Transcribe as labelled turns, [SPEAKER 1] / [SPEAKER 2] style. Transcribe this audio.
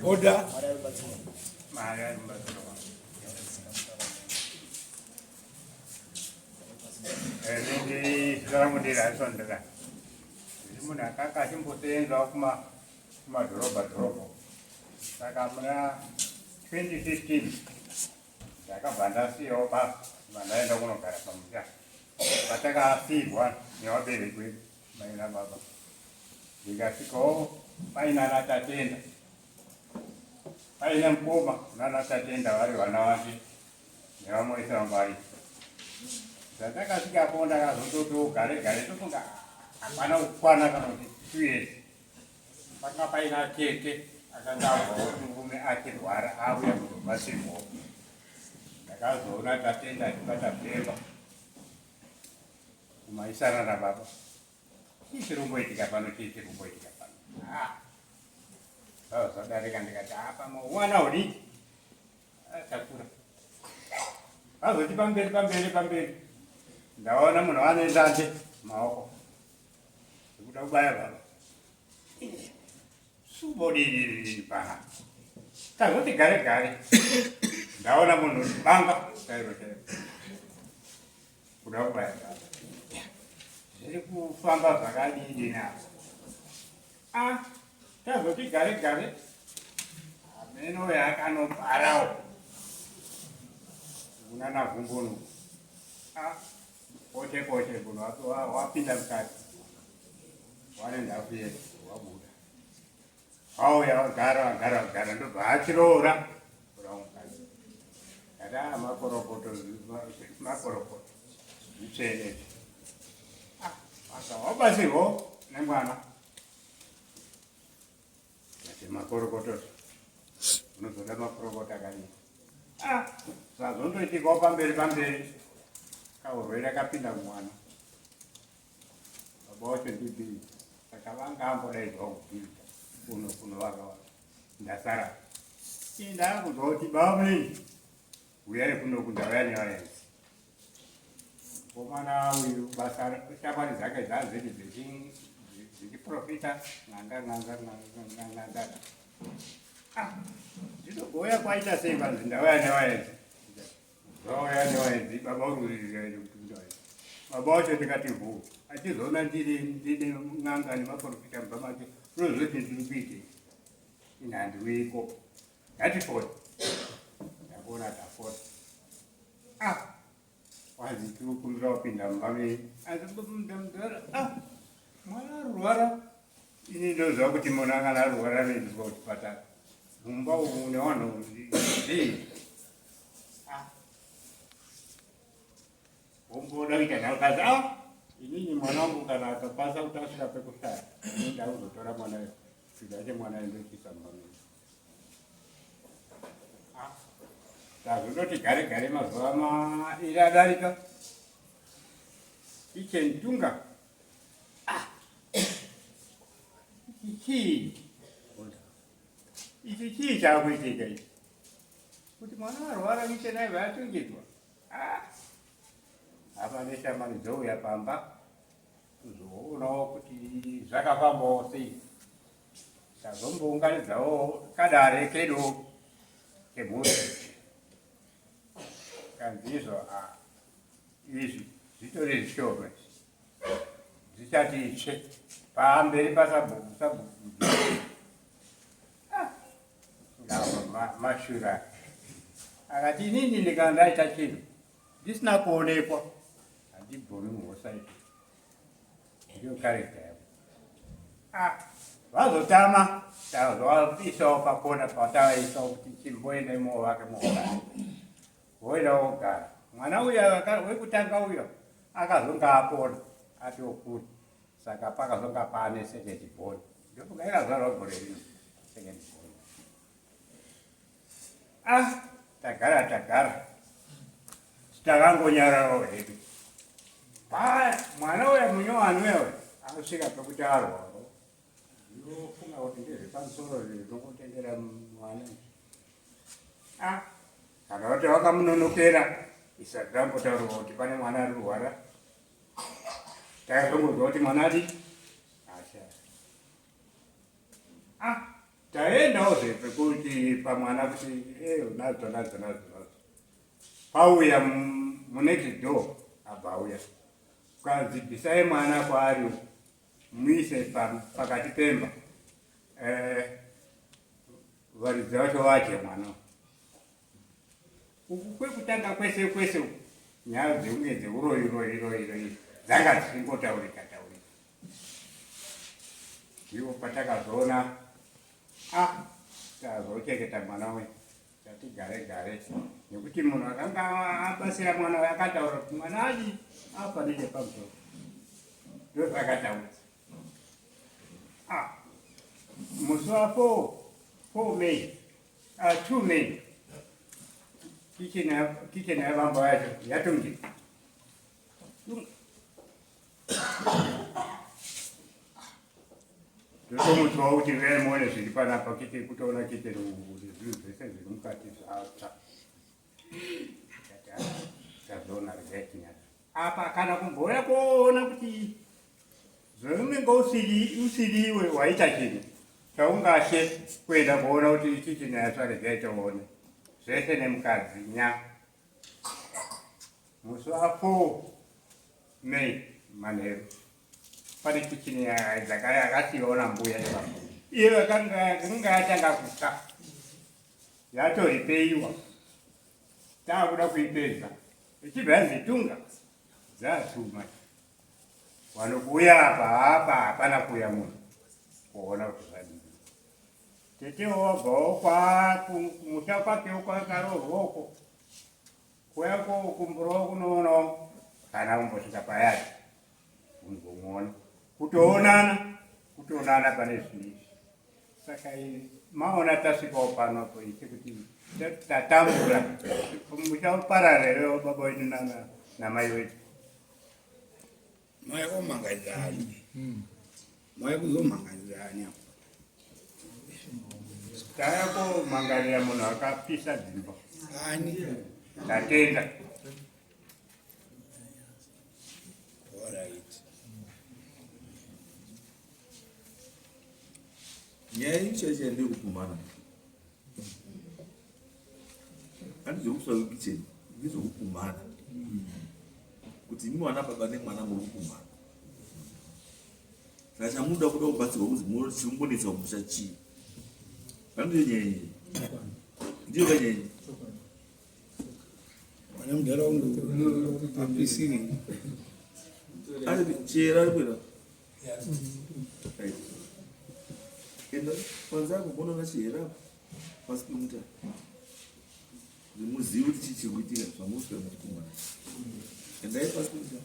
[SPEAKER 1] Order.
[SPEAKER 2] Munhu akanga achimbosenzawo kumadhorobha dhorobha saka muna 2015 ndakabva ndasiyawo basa vandaenda kunogara pamusha patakasiirwa nevabereki vedu mai nababa ndikasvikawo paina natatenda paine mukoma nana tatenda vari vana vake nevamwe vese vanga varipo zvandakasvikapo ndakazototi gare gare tofunga hapana kukwana kana kuti 2 years panga paina tete akanga abvawo murume achirwara auya kuzobatsirwawo. Ndakazoona Tatenda achibata bhemba kumaisana nababa. Chii chiri kumboitika pano? Chii chiri kumboitika pano? Ah. Zvadarika ndikati apa ah, mwana udiki atakura. Vazoti pamberi pamberi pamberi ndaona munhu ane ndande maoko Ndikuda kubaya baba. Subodini pana. Tazoti gare gare. Ndaona munhu banga chairo chairo. Kuda kubaya baba. Zviri kufamba zvakadini napa. Ah, tazoti gare gare. Ameno yakanobarawo. Unana vhumbono. Ah. Poche poche munhu wapinda mukati wane nhafu yedu wabuda auya wagara wagara wagara ndobva achiroora kuda mukadzi kati a ah, makorokoto makorokoto zvitsvene ah, aka wabatsirwo nemwana Ati makorokoto unozoda makorokoto akadii? Ah, zvazondoitikawo pamberi pamberi kaurwere kapinda mwana baba wacho ndibhii saka vanga ambodaidzwa kubhilda kuno kuno vaka ndasara ii ndakunzwa kuti baba munei Huyai kuno kundauya nevaenzi. Mukomana uyu basa shamwari dzake dzaziri dzichiprofita n'anga n'anga n'anga n'anga. Ah, ndinogouya kwaita sei vanzi ndauya nevaenzi. Vauya nevaenzi baba uri kuti ndauya. Baba wacho ndikati vhu achizoona ndiri ndine n'anga nemaprofita mumba make unozoti ndiri kuitei. Ini handiuyiko. Ngatifone. Ndakuona tafona. Ah. Wanzi tiri kukumbira kupinda mumba menyu. Asi mudhara ah. Mwana arwara. Ini ndoziva kuti munhu akana arwara anoendeswa kuchipatara. Mumba umu mune vanhu zvii. Ah. Womboda kuita nhau kazi ah. Inini mwana wangu kana akakwanisa kuti asvika pekushaya. Ini ndakuzotora mwana uyu. Chida chemwana ndochisa mumba menyu. Tazondoti gare gare mazuva mairi adarika kitchen tunga ah. Ichi chii ichi chii chaakuitika ichi kuti mwana arwara kitchen aiva yatungidzwa ah. Apa neshamwari dzouya pamba kuzoonawo kuti zvakafambawo sei Tazombounganidzawo kadare kedu kemhuri kanzi izvo ah, izvi zvitori zvishoma izvi zvichati itsve pamberi pasabhuku sabhuku ah, mashura akati inini ndikanga ndaita chinhu ndisina kuonekwa handibvumi mhosva izvi Ndiyo character yavo. Ah, vazotama tazovaisawo pakona patavaisawo kuti chimboendai movake mogara. Voenda vogara. Mwana uya wekutanga uyo akazonga apona atokura. Saka pakazonga paane second born. Ndofunga yakazvarwa gore rino second born. Ah, tagara tagara. Takangonyararawo hedu. Pa mwana uya munyowani uya uya akasvika pekuti arwara. Ndinofunga kuti ndezvepamusoro zvinongotendera mwana. Ah, kana kuti wakamunonokera isati tambotaurwa kuti pane mwana ari kurwara. Takazongonzwa kuti mwana ati ashaya. Ah, taendawo zve pekuti pamwana kuti eh nadzo nadzo nadzo nadzo. Pauya munext door abva auya. Kwanzi bvisai mwana kwaari muise pakati pemba. Eh, varidzi vacho vadye mwana. Uku kwekutanga kwese kwese uku nyaya dzekunge dzeuroyi royi royi royi dzanga dzichingotaurika taurika. Ndipo patakazoona ah tazochengeta mwana uyu tati gare gare nekuti munhu akanga abatsira mwana uyu akataura kuti mwana adi afa nechepamusoro ndozvakataura. Ah, musi wa 4 4 May 2 May kitchen yavamba yacho yatungi ndotomutswawo kuti vee muone zviri panapa kitchen kutoona kitchen zvinhu zvese zviri mukati zvatsva tazoona regai tinyara apa kana kumbouya kuona kuti zvaunenge usiriwe waita chinhu chaungashe kuenda kuona kuti ichi chinhu yatsva regai toone zvese nemukadzi nya musi wa 4 May manheru pane kichini yakasiiwa nambuya ipapo iyo yakanga yatanga kutsva yatoripeiwa taakuda kuipedza ichibva yanzi tunga dzatuma wanokuuya apa apa hapana kuuya munhu kuona kuti zvadii tetewo wabvawo kumusha kwakewo kwakaroorwa uko kuuya kumburawo kunoonawo kana kumbosvika payati kungomuona kutoonana kutoonana pane zvinhu izvi saka maona tasvikawo panopo ichi kuti tatambura muchaparara here baba wedu namai wedu
[SPEAKER 1] Maya komangadzani. Maya kuzomangadzani apo.
[SPEAKER 2] Taya komangarira munhu akapisa dzimba.
[SPEAKER 1] Ani?
[SPEAKER 2] Tatenda.
[SPEAKER 1] All right.
[SPEAKER 3] Nyaya ichacha ndeyekupumhana. Handizvekutsva kukicheni, ndezvekupumhana. Kuti imi wana baba nemwana muri kupumhana. Saka chamunoda kuda kubatsirwa kunzi chirikungonetsa kumusha chii? Handiyo nyaya iyi. Ndiyo ka nyaya iyi.
[SPEAKER 1] Mwana mudhara wangu apisiri.
[SPEAKER 3] Ari chera ari kuenda. Right. Enda panze apo unoona chihera apo pasi pemuta. Muzive kuti chii chiri kuitika zvamuswera muchikumana. Endai pasi pemuta.